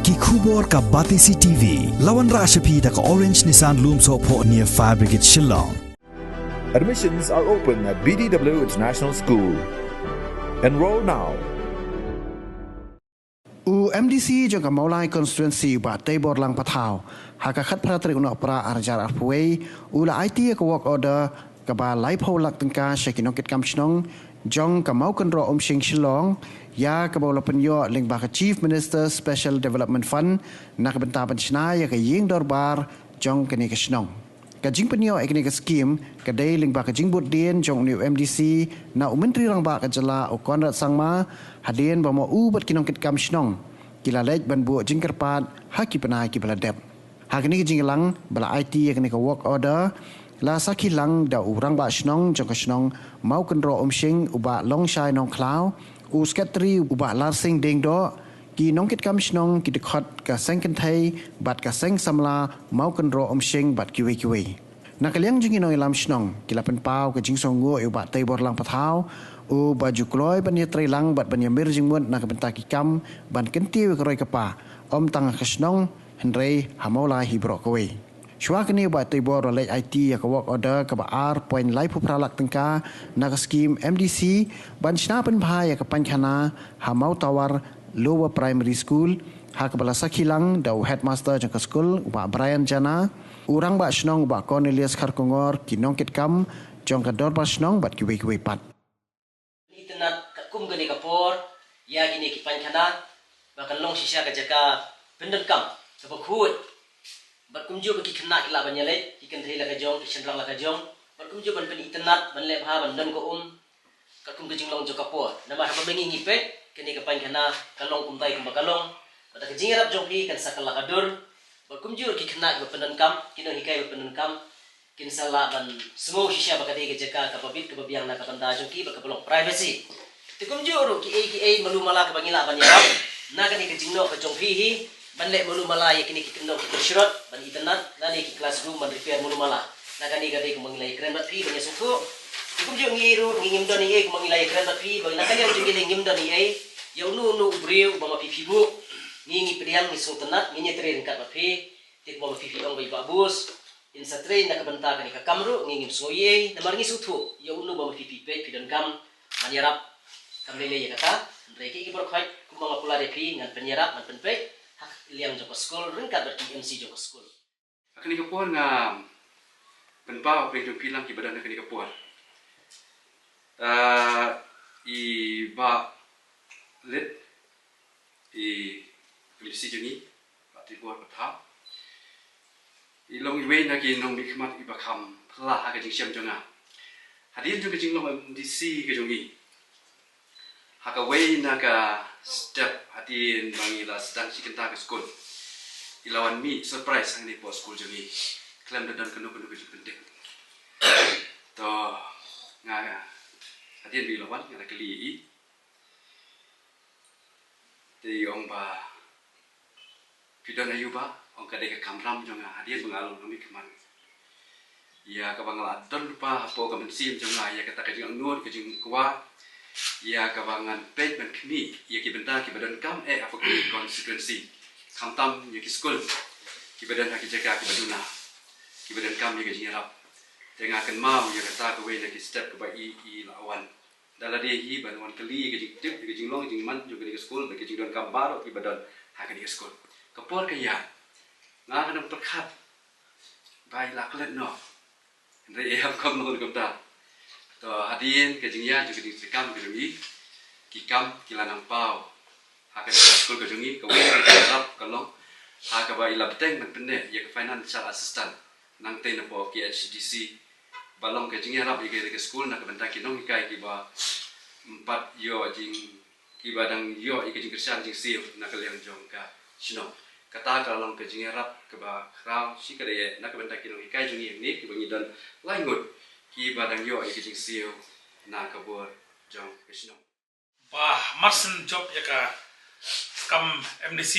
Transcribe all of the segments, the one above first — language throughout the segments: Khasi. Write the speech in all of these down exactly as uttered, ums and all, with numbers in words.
Ki khubor ka Batesi T V. La wanrah sha phi da ka Orange Nissan Lumsohphoh near Fire Brigade Shillong. Admissions are open at B D W International School. Enroll now. U MDC jong ka Mawlai Constituency u Bah Teiborlang Pathaw ha ka khatphra tarik u Nohprah arhajar arphew u la aiti ïa ka work order kaba laiphew lak tyngka sha ki nongkitkam shnong jong ka Mawkynroh Umshing Shillong ïa kaba u la pynïoh lyngba ka Chief Minister Special Development Fund na ka bynta ban shna ïa ka ïing dorbar jong kane ka shnong. Ka jingpynïoh ïa kane ka skim ka dei lyngba ka jingbud dien jong une u MDC na u Myntri Rangbah ka jylla u Conrad Sangma hadien ba ma u bad ki nongkitkam shnong ki la leit ban buh jingkyrpad ha ki bnai kiba la dep. Ha kane ka jingïalang ba la aiti ïa kane ka work order la sakhi lang da u Rangbah Shnong jong ka shnong Mawkynroh Umshing u Bah Longshai Nongkhlaw, u Secretary u Bah Larsing Diengdoh, ki nongkitkam shnong, ki dkhot ka seng kynthei bad ka seng samla Mawkynroh Umshing bad kiwei kiwei. Na ka liang jong ki nongïalam shnong ki la pynpaw ka jingsngewnguh ïa u Bah Teiborlang Pathaw uba ju kloi ban ïatreilang bad ban ïamir jingmut na ka bynta ki kam ban kyntiew ïa ka roi ka par, ym tang ha ka shnong hynrei ha Mawlai hi baroh kawei. Shuwa kane u Bah Teibor u la leit aiti ïa ka work order kaba ar point laiphew phra lak tyngka na ka skim MDC ban shna pynbha ïa ka paiñkhana ha Mawtawar Lower Primary School, ha kaba la sakhi lang da u headmaster jong ka skul u Bah Brian Jana, u Rangbah Shnong u Bah Cornelius Kharkongor, ki nongkitkam jong ka dorbar shnong bad kiwei kiwei pat. Itynnad katkum kane ka por ïa kine ki paiñkhana ba kan long shisha ka jaka pyndonkam kaba khuid. Bad kumjuh ba ki khynnah ki lah ban ïaleit, ki kynthei la ka jong, ki shynrang la ka jong. Bad kumjuh ban pynitynnad, ban leh bha, ban don ka um katkum ka jinglong jong ka por. Namar haba ma ngi ngi peit kane ka paiñkhana ka long kumtai kumba ka long. Bad da ka jingïarap jong phi kan sa kylla ka dur. Bad kumjuh ki khynnah kiba pyndonkam, ki nonghikai ba pyndonkam, kin sa lah ban sngew shisha ba ka dei ka jaka kaba bit kaba biang na ka bynta jong ki bad kaba long privacy. Te kumjuh ruh kiei kiei malu mala kaba ngi lah ban ïarap na kane ka jingnoh ka jong phi hi, ban leh malu mala ïa kine ki kyndong ki kyrshrot ban itynnad, lane ki classroom ban repair malu mala. Na kane ka dei kumba ngi la ïakren bad phi ban ïasngewthuh. Te kumjuh ngi ruh ngi ngim don ei ei kumba ngi la ïakren bad phi, ba na ka liang jong ngi lei ngim don ei ei. Ïa uno uno u briew uba ma phi phi buh, ngi ngi pdiang, ngi sngewtynnad, ngi ïatrei ryngkat bad phi. Te kumba ma phi phi ong ba i Bah Bus in sa trei na ka bynta kane ka kam ruh, ngi ngim sngew ei ei, namar ngi sngewthuh ïa uno ba ma phi phi peit phi donkam ban ïarap. Kam lei lei ïa kata, hynrei kiei ki baroh khoit kumba nga pula ïa phi ngan pynïarap, ngan pynpeit ha ka liang jong ka skul ryngkat bad ki MC jong ka skul. Ha kane ka por nga pynpaw pyrshah jong phi lang kiba don ha kane ka por. Ah, i Bah Lit, i MDC jong ngi, Bah Teibor Pathaw, i long iwei na ki nongmihkhmat iba kham phylla ha ka jingshem jong nga. Hadien jong ka jinglong MDC ka jong ngi, ha kawei na ka step hadien ba ngi la sdang shi kynta ka skul, i la wan mih surprise hangne hapoh skul jong ngi khlem da don kano kano ka jingpyntip. To nga, hadien ba i la wan nga la kylli ïa i. Te i ong ba phi don aïu Bah? Ong ka dei ka kamram jong nga hadien ba nga long nongmihkhmat. Ïa kaba nga la don lypa hapoh ka mynsiem jong nga ïa kata ka jingangnud, ka jingkwah, ïa kaba ngan peit ban khmih ïa ki bynta kiba donkam eh hapoh ka constituency, khamtam ïa ki skul kiba don ha ki jaka kiba duna, kiba donkam ïa ka jingïarap. Te nga kynmaw ïa kata kawei na ki step kaba i, i la wan da lade hi ban wan kylli ïa ka jingtip, ïa ka jinglong jingman jong kane ka skul bad ka jingdonkam baroh kiba don ha kane ka skul. Ka por ka ïaid, nga ka nang pyrkhat ba i la klet noh, hynrei em, kam long kumta. To hadien ka jingïaid jong ka jingtrei kam ka jong i, ki kam ki la nang paw ha ka skul ka jong i. Kawei ka jingïarap ka long ha kaba i la bteng ban pynneh ïa ka financial assistance nangtei napoh K H D C, ba long ka jingïarap ïa ka skul na ka bynta ki nonghikai kiba ym pat ïoh jing, kiba dang ïoh ïa ka jingkyrshan jingsiew na ka liang jong ka shnong. Kata ka long ka jingïarap kaba khraw shi katta eh na ka bynta ki nonghikai jong ngi hangne kiba ngi don lai ngut kiba dang ïoh ïa ka jingsiew na ka bor jong ka shnong. Ba mar shen jop ïa ka kam MDC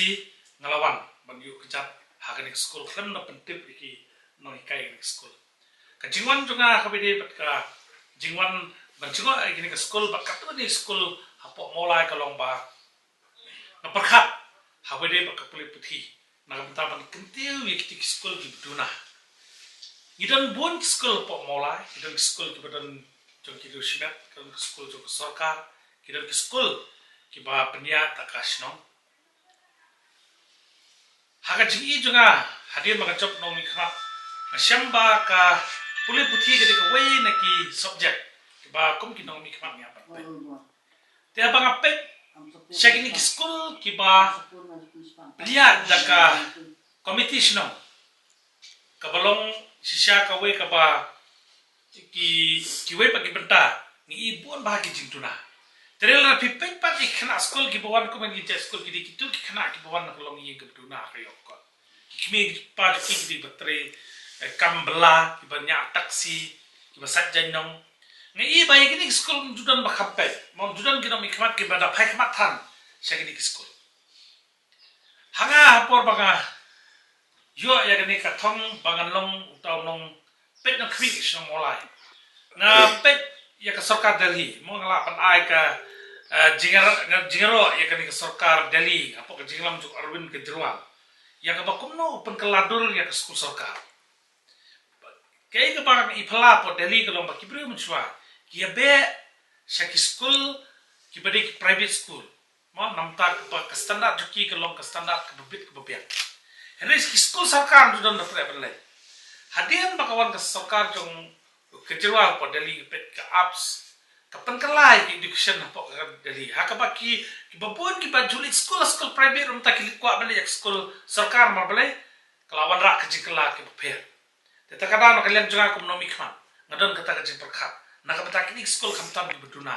nga la wan ban ïuh kjat ha kane ka skul khlem da pyntip ïa ki nonghikai kane ka skul. Ka jingwan jong nga kaba ïadei bad ka jingwan ban jngoh ïa kane ka skul bad katto katne skul hapoh Mawlai ka long ba nga pyrkhat haba ïadei bad ka pule puthi, na ka bynta ban kyntiew ïa kita ki skul kiba duna. Ngi don bun ki skul hapoh Mawlai, ngi don ki skul kiba don jong ki riew shimet, ngi don ki skul jong ka sorkar, ngi don ki skul kiba pynïaid da ka shnong. Ha ka jingïohi jong nga, hadien ba nga jop nongmihkhmat, nga shem ba ka pule puthi ka dei kawei na ki subject kiba kum ki nongmihkhmat ngi hap ban peit. Te haba nga peit sha kine ki skul kiba pynïaid da ka komiti shnong, kaba long shisha kawei kaba ki, kiwei pat ki bynta ngi i bun bha ki jingduna. Te lada phi peit pat ïa ki khynnah skul kiba wan, kumne ki jait skul ki dei kito ki khynnah kiba wan na ka longïing kaba duna ha ka ïoh ka kot. Ki kmie ki kpa jong ki ki dei kiba trei, eh, kam bylla, kiba ñiah taxi, kiba sait jaiñnong. Nga i ba ïa kine ki skul ym ju don ba kham peit, ym ju don ki nongmihkhmat kiba da phai khmat than sha kine ki skul. Ha nga, ha por ba nga ïoh ïa kane ka thong ba ngan long uta u nongpeit nongkhmih shnong Mawlai, nga peit ïa ka sorkar Delhi, mo, nga lah ban ai ka, eh, jingïar-, jingïaroh ïa kane ka sorkar Delhi hapoh ka jingïalam jong u Arvind Kejriwal ïa kaba kumno u pynkylla dur ïa ka skul sorkar. Kaei kaba ngi phylla hapoh Delhi ka long ba ki briew mynshuwa ki ïa beh sha ki skul kiba dei ki private school, mo, namar kaba ka standard jong ki ka long ka standard kaba bit kaba biang. Hynrei ki skul sorkar ym don da treh ban leh. Hadien ba ka wan ka sorkar jong u Kejriwal hapoh Delhi, ka peit ka AAPS, ka pynkylla ïa ka education hapoh ka Delhi, ha kaba ki, kiba bun kiba ju leit skul ha skul private, mynta ki leit kwah ban leit ha skul sorkar. Namar balei? Ka la wanrah ka jingkylla kaba pher. Te kata ka daw na ka liang jong nga kum u nongmihkhmat, nga don kata ka jingpyrkhat na ka bynta kine ki skul khamtam kiba duna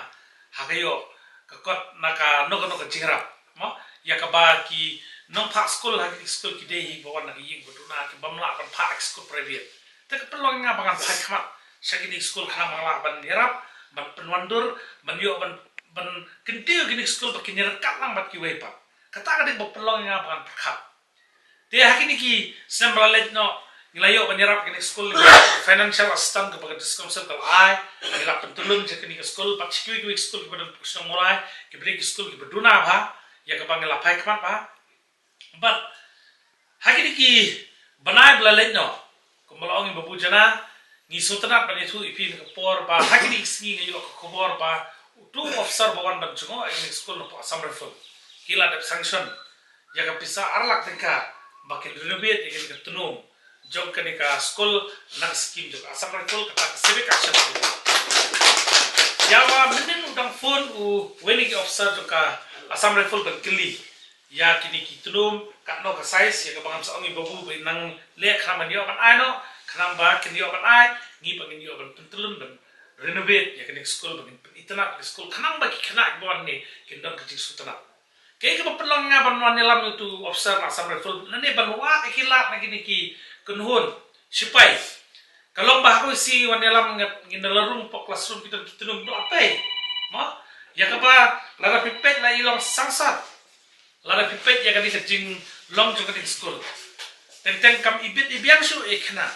ha ka ïoh ka kot na kano kano ka jingïarap, mo, ïa kaba ki nongphah skul ha kine ki skul ki dei hi ba wan na ka ïing ba duna, ki bym lah ban phah ha ki skul private. Te ka pynlong ïa nga ba ngan phai khmat sha kine ki skul khnang ba ngan lah ban ïarap, ban pynwandur, ban ïoh ban, ban kyntiew kine ki skul ba kin ïaryngkat lang bad kiwei pat. Kata ka dei ba pynlong ïa nga ba ngan pyrkhat. Te ha kine ki snem ba la leit noh, ngi la ïoh ban ïarap kine ki skul, financial assistance kaba ka District Council ka la ai, ngi la pyntyllun sha kine ki skul, bad sha kiwei kiwei ki skul kiba don hapoh shnong Mawlai, kiba dei ki skul kiba duna bha, ïa kaba ngi la phai khmat bha. Bad ha kine ki bnai ba la leit noh, kumba la ong i Babu Jana, ngi sngewtynnat ban ïathuh ïa phi na ka por ba ha kine ki sngi nga ïoh ka khubor ba uto u officer ba wan ban jngoh ïa kane ka skul napoh Assam Rifle, ki la dep sanction ïa ka pisa ar lak tyngka ba kin renovate ïa kane ka tnum jong kane ka skul na ka skim jong ka Assam Rifle, kata ka Civic Action Program. Ïa, mynhynnin u dang phone uwei na ki officer jong ka Assam Rifle ban kylli ïa kine ki tnum, katno ka size, ïa kaba ngam sa ong i Babu ba in nang leh khnang ban ïoh ban ai noh, khnang ba kin ïoh ban ai, ngi pat ngin ïoh ban pyntyllun ban renovate ïa kane ka skul, ba ngin pynitynnad ïa ka skul khnang ba ki khynnah kiba wan hangne kin don ka jingsngewtynnat. Kaei kaba pynlong nga ban wan ïalam ïa uto u officer na Assam Rifle, lane ban wad ïa ki lad na kine ki kynhun shipai, ka long ba ha kawei sngi wan ïalam nga, ngin da la rung hapoh classroom, ki don ki tnum ba la pei, mo. Ïa kaba lada phi peit, la i long sangsar. Lada phi peit ïa kane ka jinglong jong kane ka skul, teng teng kam ibit ibiang shuh ïa ki khynnah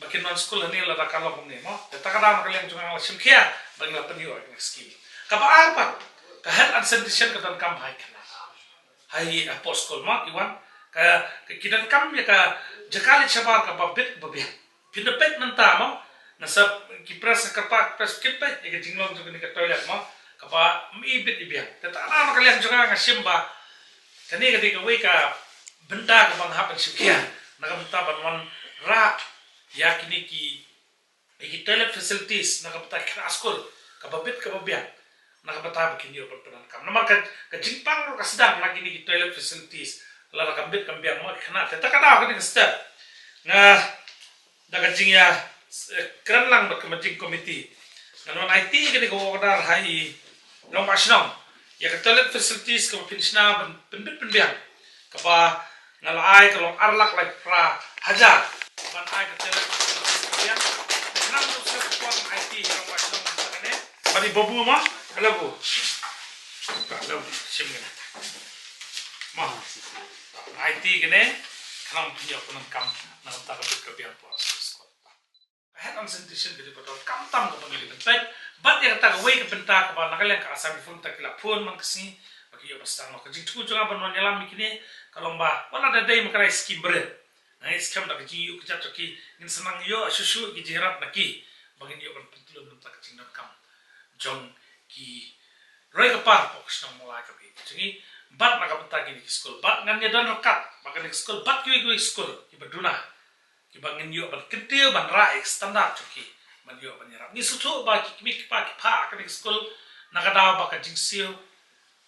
ba kin wan skul hangne lada ka long kumne, mo. Te kata ka daw na ka liang jong nga la shim khia ba ngin la pynïoh ïa kane ka skim. Kaba ar pat, ka health and sanitation ka donkam ha ki khynnah, ha i, hapoh skul, mo, i wan ka, ka, ki donkam ïa ka jaka leit shabar kaba bit ba biang. Phin da peit mynta, mo, nga sa, ki press, ka pa press, kin peit ïa ka jinglong jong kane ka toilet, mo, kaba ym ibit ibiang. Te kata ka daw na ka liang jong nga nga shim ba kane ka dei kawei ka bynta kaba nga hap ban shim khia na ka bynta ban wanrah ïa kine ki, ïa ki toilet facilities na ka bynta ki khynnah skul kaba bit kaba biang, na ka bynta ba kin ïoh ban pyndonkam. Namar ka, ka jingpang ruh ka sdang na kine ki toilet facilities lada kam bit kam biang, mo, ki khynnah. Te kata ka daw kane ka step nga, da ka jingïa, eh, kren lang bad ka managing committee, ngan wan aiti kane ka work order ha i rangbah shnong ïa ka toilet facilities kaba phin shna ban pynbit pynbiang, kaba nga la ai ka long ar lak lai phra hajar ban ai ka toilet facilities kaba biang. Te khnang ba u sngewthuh, ngan aiti ïa i rangbah shnong mynta kane. Bad i Babu, mo, hello Babu. Hello, shim kane, mo. Ngan aiti kane khnang ba phin ïoh pyndonkam na ka bynta ka bit ka biang hapoh skul. Ka health and sanitation ka dei ba donkam tam kaba ngi dei ban peit. Bad ïa kata kawei ka bynta kaba na ka liang ka Assam Rifle mynta ki la phone man ka sngi Ki ïoh ban sdang noh. Ka jingthmu jong nga ban wan ïalam ïa kine ka long ba wat la da dei ma ka dei skim bret, nga ngeit skhem da ka jingïoh ka jait jong ki ngin sa nang ïoh shuh shuh ki jingïarap na ki ba ngin ïoh ban pyntylun na ka bynta ka jingdonkam jong ki roi ka par hapoh ka shnong Mawlai kaba ïeit jong ngi. Bad na ka bynta kine ki skul, bad ngan ïa don ryngkat bad kane ka skul bad kiwei kiwei ki skul kiba duna, kiba ngin ïoh ban kyntiew ban rah ïa ka standard jong ki ban ïoh ban ïarap. Ngi sngewthuh ba ki kmie ki kpa ki phah kane ka skul na ka daw ba ka jingsiew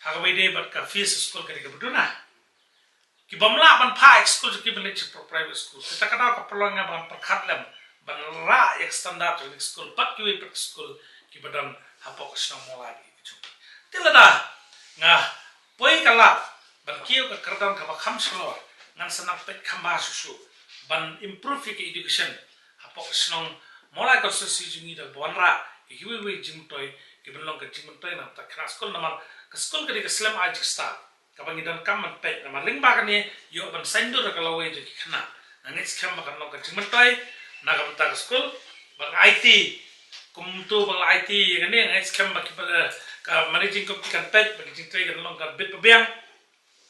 ha kaba ïadei bad ka fees skul ka dei kaba duna. Ki bym lah ban phah ïa ka skul jong ki ban leit sha private school. Kata ka daw ka pynlong ïa nga ban pyrkhat lem ban rah ïa ka standard jong ka skul bad kiwei pat ki skul kiba don hapoh ka shnong Mawlai ka jong. Te lada nga poi ka lad ban kiew ka kyrdan kaba kham shalor, ngan sa nang peit kham bha shuh shuh ban improve ïa ka education hapoh ka shnong Mawlai constituency jong ngi da ba wanrah ïa kiwei kiwei jingmyntoi kiban long ka jingmyntoi na ka bynta ka khynnah skul, namar ka skul ka dei ka slem ai jingstad kaba ngi donkam ban peit, namar lyngba kane ïoh ban saiñdur ïa ka lawei jong ki khynnah. Nga ngeit skhem ba kan long ka jingmyntoi na ka bynta ka skul. Bad nga aiti kumto ba nga aiti ïa kane, nga ngeit skhem ba ki ba, ka managing committee kan peit ba ki jingtrei kan long ka bit ba biang,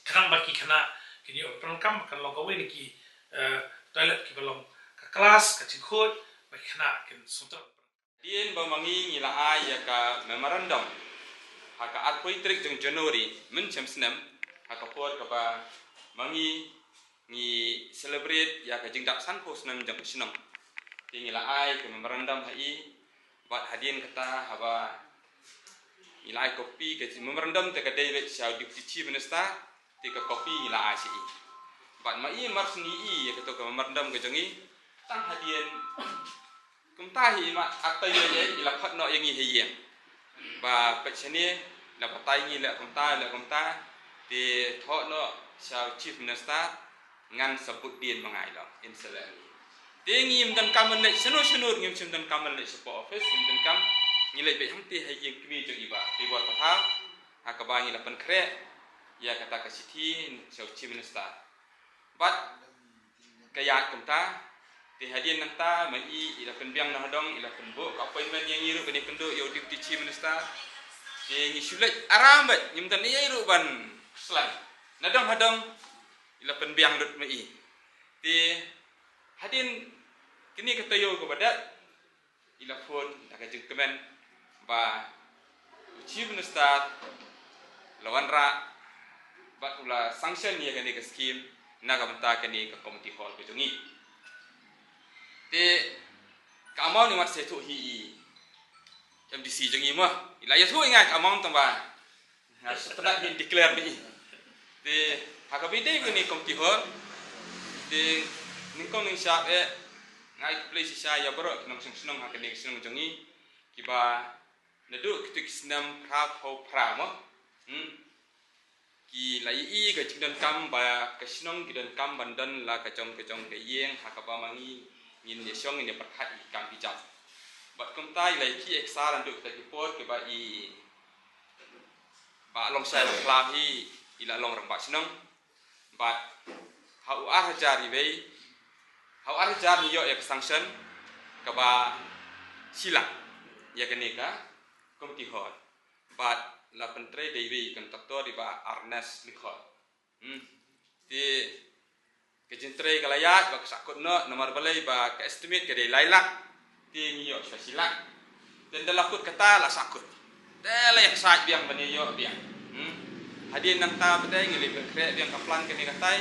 khnang ba ki khynnah kin ïoh pyndonkam, kan long kawei na ki, eh, toilet kiba long ka klas, ka jingkhuid, ba ki khynnah kin sngewthuh. Hadien ba ma ngi ngi la ai ïa ka memorandum ha ka arphew tarik jong January mynshem snem, ha ka por kaba ma ngi ngi celebrate ïa ka jingdap sanphew snem jong ka shnong. Te ngi la ai ka memorandum ha i, bad hadien kata haba ngi la ai copy ka memorandum te ka dei beit sha u Deputy Chief Minister, te ka copy ngi la ai sha i. Bad ma i mar shu ngi i ïa kato ka memorandum ka jong i, tang hadien kumta hi ma atai ïa i la phah noh ïa ngi ha ïing. Ba peit shane la batai ngi leh kumta leh kumta, te thoh noh sha u Chief Minister, ngan sa bud dien ma nga i long in sa leh ngi. Te ngim donkam ban leit shano shano, ngim shym donkam ban leit shapoh office, ngim donkam, ngi leit beit hangtei ha ïing kmie jong i Bah Tribor Pathaw, ha kaba ngi la pynkhreh ïa kata ka shithi sha u Chief Minister. Bad ka ïaid kumta, te hadien nangta ma i i la pynbiang na hadong, i la pynbok ka appointment ïa ngi ruh ban ïakynduh ïa u Deputy Chief Minister. Te ngi shu leit aram beit, ngim don ei ei ruh ban khlaiñ. Na dong hadong i la pynbiang lut ma i. Te hadien kine ka taïew kaba dep i la phone da ka jingkmen ba u Chief Minister la wanrah bad u la sanction ïa kane ka scheme na ka bynta kane ka community hall ka jong ngi. Te ka amount i mat sa ïathuh hi i MDC jong ngi mo, i la ïathuh ïa nga ka amount tang ba nga sngewtynnat ban declare ni. Te ha kaba ïadei bad kane ka community hall, te nyngkong nyngshap eh nga ai khublei shisha ïa baroh ki nongshong shnong ha kane ka shnong jong ngi, kiba naduh kito ki snem phra phew phra mo, hmm, ki la ïohi ka jingdonkam ba ka shnong ki donkam ban don la ka jong ka jong ka ïing ha kaba ma ngi ngin ïa shong ngin ïa pyrkhat ïa ki kam ki jam. Bad kumta i la ïakhih ïa ki sar naduh kita ki por kiba i Bah Longshai Nongkhlaw hi i la long rangbah shnong. Bad ha u ar hajar iwei, ha u ar hajar ngi ïoh ïa ka sanction kaba shi lak ïa kane ka community hall. Bad la pyntrei da iwei i contractor i Bah Ernest Lyngkhot. Hmm. Te ka jingtrei ka la ïaid bad ka shah kut noh, namar balei ba ka estimate ka dei lai lak, te ngi ïoh sha shi lak. Te ynda la kut kata la shah kut, te la ïaksaid biang ban ïoh biang. Hmm. Hadien nangta pat ngi leit pynkhreh biang ka plan kane katai,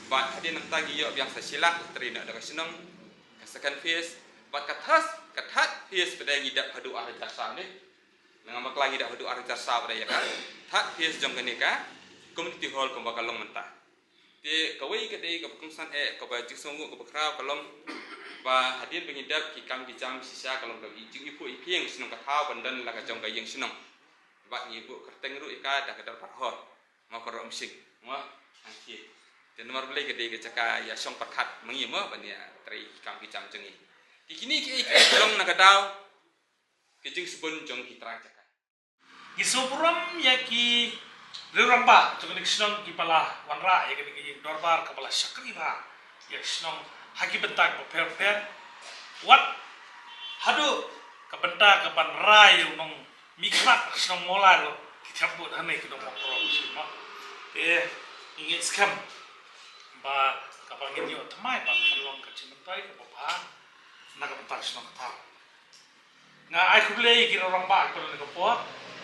bad hadien nangta ngi ïoh biang sa shi lak, la trei noh da ka shnong ka second phase, bad ka third, ka third phase pat ngi dep haduh ar hajar saw ne. Nga bakla ngi dep haduh ar hajar saw pat ïa ka third phase jong kane ka community hall kumba ka long mynta. Te kawei ka dei kaba kongsan eh, kaba jingsngewnguh kaba khraw ka long ba hadien ba ngi dep ki kam ki jam shisha ka long ka jingiphuh iphieng shnong ka thaw ban don la ka jong ka ïing shnong. Bad ngi buh kyrteng ruh ïa ka da ka dorbar hall, Mawkyrwat Umshing mo, hangtei. Te namar balei ka dei ka jaka ïa shong pyrkhat ma ngi mo ban ïa trei ki kam ki jam jong ngi. Te kine kiei kiei ki long na ka daw ka jingsbun jong ki trai jaka. Ngi sngewburom ïa ki riew rangbah jong kane ka shnong kiba la wanrah ïa kane ka ïing dorbar kaba la shakri bha ïa ka shnong ha ki bynta kiba pher pher. Wat haduh ka bynta kaban rai ïa u nongmihkhmat ka shnong Mawlai ruh Ki thiam bud hangne ki dong Mawkyrwat shi ma. Te ngi ngeit skhem ba kaba ngin ïoh thymmai pat kan long ka jingmyntoi kaba bha na ka bynta ka shnong ka thaw. Nga ai khublei ïa ki rangbah kiba don ha ka por,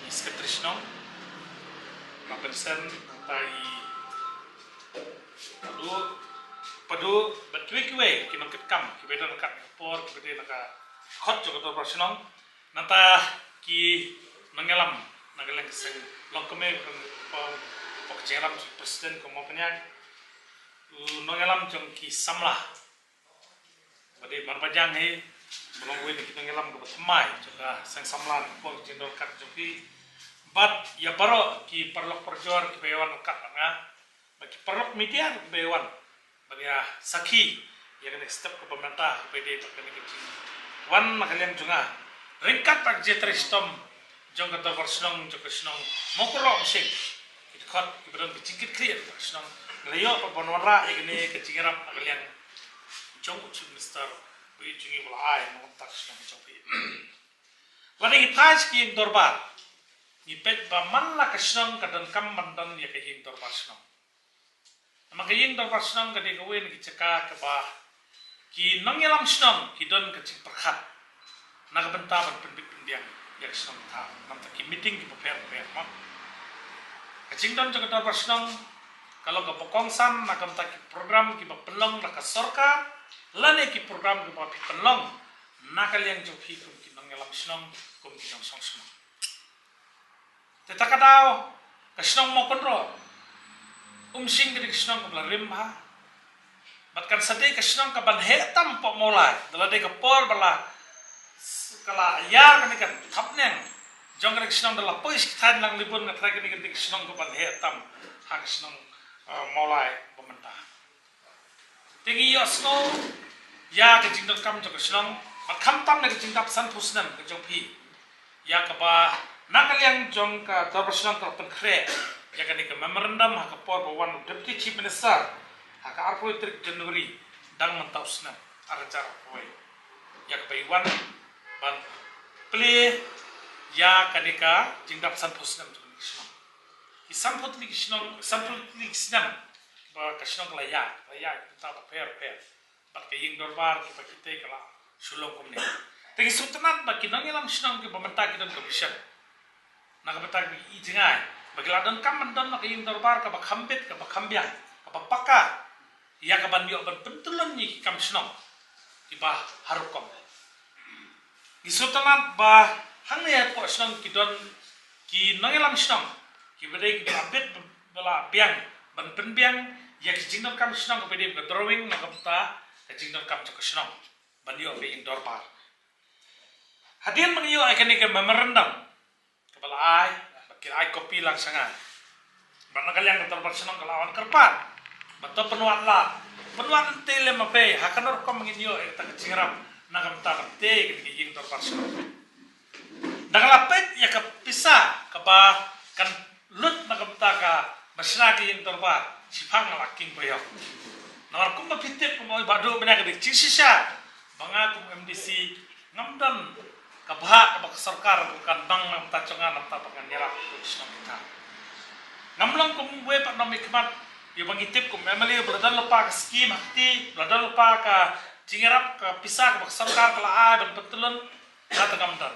i Secretary Shnong, Ma Vincent, nangta i Padu, Padu, bad kiwei kiwei ki nongkitkam kiba don ha ka por, kiba dei na ka khot jong ka dorbar shnong. Nangta ki nongïalam na ka liang ka seng longkmie, ka, ka, ka jingïalam jong president ka Mawpynïaid. U nongïalam jong ki samla ba dei mar ba jang hi, ba long uwei na ki nongïalam kaba thymmai jong ka seng samla na ka por jingdon kat jong ki. Bad ïa baroh ki paralok parajor kiba ïa wan ryngkat bad nga, bad ki paralok media kiba ïa wan ban ïa sakhi ïa kane ka step kaba mynta, kaba dei bad kane ka jingwan na ka liang jong nga ryngkat bad ka jingtrei shitom jong ka dorbar shnong jong ka shnong Mawkyrwat Umsning. Ki dkhot kiba don ka jingkitkhlieh na ka shnong, nga la ïoh pat ban wanrah ïa kane ka jingïarap na ka liang jong u Chief Minister, ba ïeit jong ngi ba la ai na ka bynta ka shnong jong phi. Lada ngi phai sha ka ïing dorbar, ngi peit ba man la ka shnong ka donkam ban don ïa ka ïing dorbar shnong. Namar ka ïing dorbar shnong ka dei kawei na ki jaka kaba ki nongïalam shnong ki don ka jingpyrkhat na ka bynta ban pynbit pynbiang ïa ka shnong ka thaw, namar ki meeting kiba pher pher ma. Ka jingdon jong ka dorbar shnong ka long kaba kongsan na ka bynta ki program kiba pynlong na ka sorkar lane ki program kiba phi pynlong na ka liang jong phi kum ki nongïalam shnong, kum ki nongshong shnong. Te ta ka daw ka shnong Mawkyrwat Umsning ka dei ka shnong kaba la rim bha. Bad kan sa dei ka shnong kaban heh tam hapoh Mawlai, da la dei ka por ba la, ka la ïar kane ka thapniang jong kane ka shnong, da la poi sha ki thaiñ Langlibun, nga tharai kane ka dei ka shnong kaban heh tam ha ka shnong, eh, Mawlai ba mynta. Te ngi ïohsngew ïa ka jingdonkam jong ka shnong, bad khamtam na ka jingdap sanphew snem ka jong phi, ïa kaba na ka liang jong ka dorbar shnong ka la pynkhreh ïa kane ka memorandum ha ka por ba wan u Deputy Chief Minister ha ka arphew tarik January dang mynta u snem ar hajar arphew wei, ïa kaba i wan ban plie ïa kane ka jingdap sanphew snem jong ka shnong. Ki sanphew tylli ki shnong, sanphew tylli ki snem ba ka shnong ka la ïaid, ka la ïaid bynta bapher bapher. Bad ka ïing dorbar kiba kitei ka la shu long kumne. Te ngi sngewtynnat ba ki nongïalam shnong kiba mynta ki don ka vision na ka bynta kiba i jngai ba ki la donkam ban don ka ïing dorbar kaba kham bit, kaba kham biang, kaba paka, ïa kaban ïoh ban pyntyllun ïa ki kam shnong kiba har rukom. Ngi sngewtynnat ba hangne hapoh shnong ki don ki nongïalam shnong kiba dei kiba la bit, ba la biang ban pynbiang ïa ki jingdonkam shnong, kaba dei ka drawing na ka bynta ka jingdonkam jong ka shnong ban ïoh ka ïing dorbar. Hadien ba ngi ïoh ïa kane ka memorandum kaba la ai, ba ki la ai copy lang sha nga, ba na ka liang ka dorbar shnong ka la wan kyrpad ba to pynwad lah, pynwad lynti lem ma phi ha kano rukom ngin ïoh ïa kata ka jingïarap na ka bynta ban tei kane ka ïing dorbar shnong. Da nga la peit ïa ka pisa kaba kan lut na ka bynta kaba shna ka ïing dorbar, shiphang nga la king ba ïoh. Namar kumba phi tip, kumba oi Bah Duh mynne, ka dei ka jingshisha ba nga kum M D C ngam don ka bhah kaba ka sorkar kan nang na ka bynta jong nga, na ka bynta ba ngan ïarap ïa ka shnong kita. Ngam long kum uwei pat u nongmihkhmat, ïa ba ngi tip kum M L A ba la don lypa ka skim ha kti, ba la don lypa ka jingïarap, ka pisa kaba ka sorkar ka la ai ban pyntyllun, ka tang ngam don.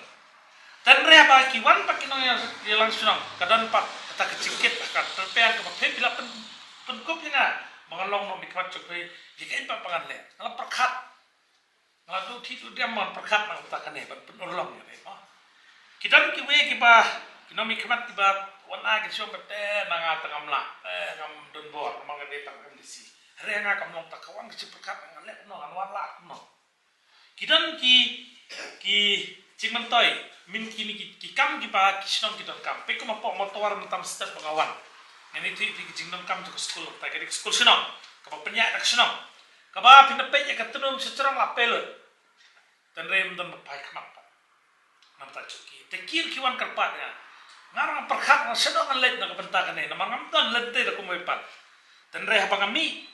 Tang re ba ki wan pat ki nongïalang shnong, ka don pat kata ka jingkit, ka tyrpeng kaba phi, phi la pyn, pynkup ïa nga ba ngan long nongmihkhmat jong phi, ïa kaei pat ba ngan leh. Nga la pyrkhat, nga la duh thik duh diam ba ngan pyrkhat na ka bynta kane ban pynurlong ïa phi, mo. Ki don kiwei kiba, ki nongmihkhmat kiba wan ai ki shuwa ba te na nga tang ngam lah, te ngam don bor, namar nga dei tang M D C. Re nga kam long ta ka wan ka jingpyrkhat, ngan leh kumno, ngan wan lah kumno. Ki don ki, ki jingmyntoi, min kine ki, ki kam kiba ki shnong ki donkam. Peit kum hapoh Mawtawar mynta step ba nga wan, ngan ïathuh ïa phi ki jingdonkam jong ka skul, ta ka dei ka skul shnong kaba pynïaid da ka shnong, kaba phin da peit ïa ka tnum sha jrong la pei lut. Tang re ym don ba phai khmat pat. Namar ta jong ki, te ki ruh ki wan kyrpad ïa nga. Nga ruh nga pyrkhat, nga shu dang leit na ka bynta kane, namar ngam don lynti da kumwei pat. Tang re haba nga mih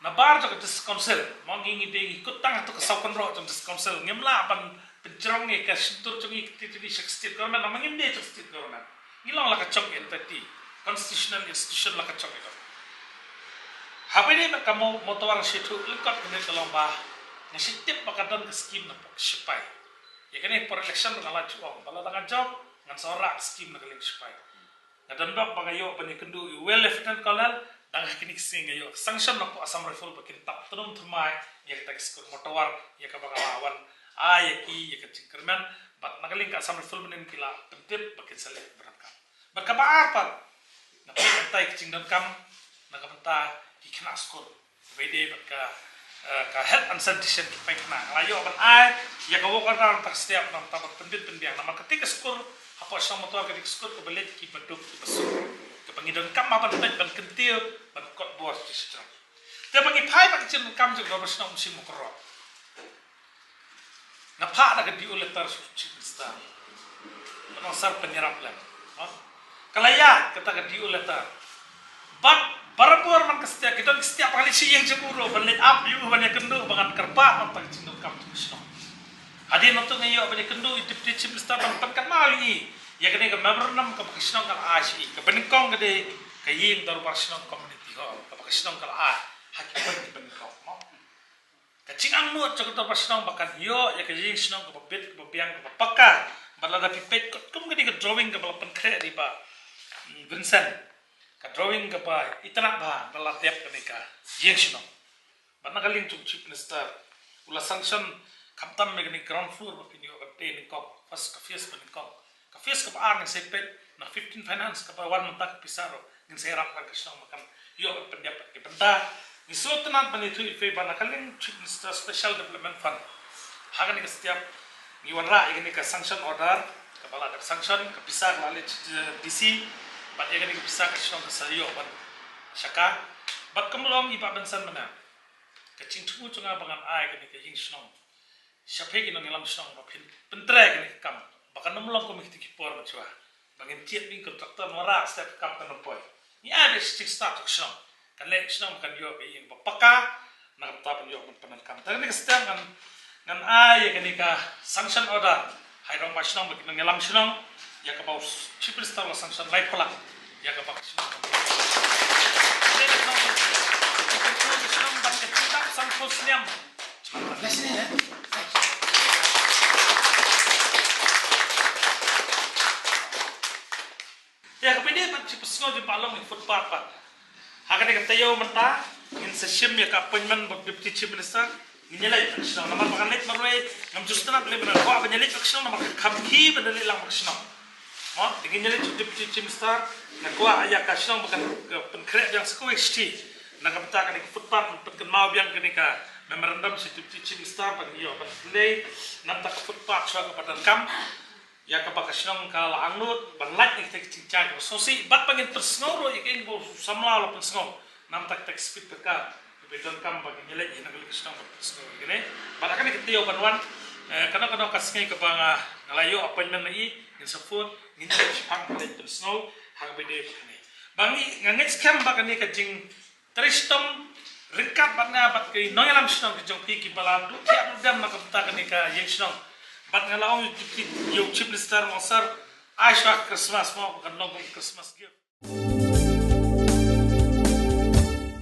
nabar jong ka District Council, mo, ngi, ngi dei ngi kut tang hato ka saw kynroh jong District Council, ngim lah ban pynjrong ïa ka shyntur jong ngi, ka kti jong ngi sha ka State Government, namar ngim dei jong State Government. Phi long la ka chong entity, constitutional institution la ka chong ito. Haba ine ka mo-, Motawar shu thuh lyngkot kane ka long ba nga shu tip ba ka don ka skim na pok sipai. Ïa kane por election nga la ju ong ba lada nga jop ngan sa wanrah ka skim na ka liang sipai. Nga don bok ba nga ïoh ban ïakynduh ïa u Lieutenant Colonel, dang ha kine ki sngi nga ïoh sanction na pok Assam Rifle ba kin tap tnum thymmai ïa kata ka skur Motawar, ïa kaba nga la wan ai ïa ki ïa ka jingkyrmen. Bad na ka liang ka Assam Rifle mynnin ki la pyntip ba kin sa leh ban kam. Bad kaba ar pat, nga pyntai ka jingdonkam na ka bynta ki khynnah skul. Ba ïadei bad ka, eh, ka health and sanitation ki paikna. Nga la ïoh ban ai ïa ka work order na ka step, namar ban pynbit pynbiang. Namar kata ka skul hapoh shnong Motawar kata ka skul kaba leit kiba duk kiba suk, kaba ngi donkam ban peit ban kyntiew ban kot bor shisha. Te ba ngi phai bad ka jingdonkam jong ka dorbar shnong Mynsiem Mawkyrwat, nga phah da ka D O letter sha u Chief Minister. Ban ong sir, pynïarap lem. Ha? Ka la ïaid kata ka D O letter. Bad barabor man ka step, ki don ki step ba ngan leit sha ïing jong u ruh ban leit ap ïa u ban ïakynduh ba ngan kyrpad namar ka jingdonkam jong ka shnong. Hadien nangta nga ïoh ban ïakynduh ïa u Deputy Chief Minister ban pynkynmaw ïa i ïa kane ka memorandum kaba ka shnong ka la ai sha i. Kaba nyngkong ka dei ka ïing dorbar shnong, community hall, kaba ka shnong ka la ai ha ki pynban nyngkong, mo. Ka jingangnud jong ka dorbar shnong ba kan ïoh ïa ka ïing shnong kaba bit, kaba biang, kaba paka. Bad lada phi peit katkum kane ka drawing kaba la pynkhreh da i Bah, mm, Vincent, ka drawing kaba itynnad bha ba la dep kane ka ïing shnong. Bad na ka liang jong u Chief Minister u la sanction khamtam ïa kane ka ground floor ba phin ïoh ban peit nyngkong, first, ka phase ba nyngkong. Ka phase kaba ar ngin sa peit na fifteen finance, kaba wan mynta ka pisa ruh ngin sa ïarap lang ka shnong ba kan ïoh ban pyndep ïa ka bynta. Ngi sngewtynnad ban ïathuh ïa phi ba na ka liang Chief Minister Special Development Fund, ha kane ka step ngi wanrah ïa kane ka sanction order, kaba la dep sanction, ka pisa ka la leit sha D C, bad ïa kane ka pisa ka shnong ka sa ïoh ban shaka. Bad kumba ong i Bah Vincent mynne, ka jingthmu jong nga ba ngan ai kane ka ïing shnong sha phi ki nongïalam shnong ba phin pyntrei kane ka kam, ba kan ym long kum kita ki por mynshuwa ba ngin jied bad contractor, wanrah step ka kam kan ym poi. Ngi ai beit sha jingstad jong ka shnong, kan leh ka shnong ba kan ïoh ka ïing ba paka, na ka bynta ban ïoh ban pyndonkam. Te kane ka step ngan, ngan ai ïa kane ka sanction order ha i rangbah shnong bad ki nongïalam shnong, ïa kaba u Chief Minister u la sanction laiphew lak ïa kaba ka shnong. Kane ka shnong, ka shnong bad ka jingdap sanphew snem. Te kaba ine pat, shu pynsngew jingpynlong ïa footpath pat. Ha kane ka taïew mynta ngin sa shim ïa ka appointment bad Deputy Chief Minister. Ngin ïaleit bad ka shnong namar ba ngan leit marwei ngam ju sngewtynnat lei, ba nga kwah ban ïaleit bad ka shnong namar ka kham khie ban da leit lang bad ka shnong. Mo, te ngin ïaleit sha Deputy Chief Minister, nga kwah ïa ka shnong ba kan, ka pynkhreh biang sa kawei ka shithi. Na ka bynta kane ka footpath, pynkynmaw biang kane ka memorandum sha Deputy Chief Minister ba ngin ïoh ban pynleit na ka bynta ka footpath shuwa kaba donkam. Ïa kaba ka shnong ka la angnud ban lait na kita ki jingjia kiba sngewsih, bad ba ngin pynsngew ruh ïa kaei ba u samla u la pynsngew. Namar kata ka speed ka, kaba donkam ba ngin ïaleit na ka liang ka shnong ban pynsngew ïa kane. Bad ha kane ka taïew ban wan, eh, kano kano ka sngi kaba nga, nga la ïoh appointment na i, ngin sa phone, ngin ïaleit shaphang ban leit pynsngew ha kaba ïadei bad kane. Ba ngi, nga ngeit skhem ba kane ka jing trei shitom ryngkat bad nga bad ki nongïalam shnong ki jong phi kiba la duh thiah duh dem na ka bynta kane ka ïing shnong. Bad nga la ong ïa u Chief Minister, mo sir, ai shuwa ka Christmas mo, kan long kum Christmas gift.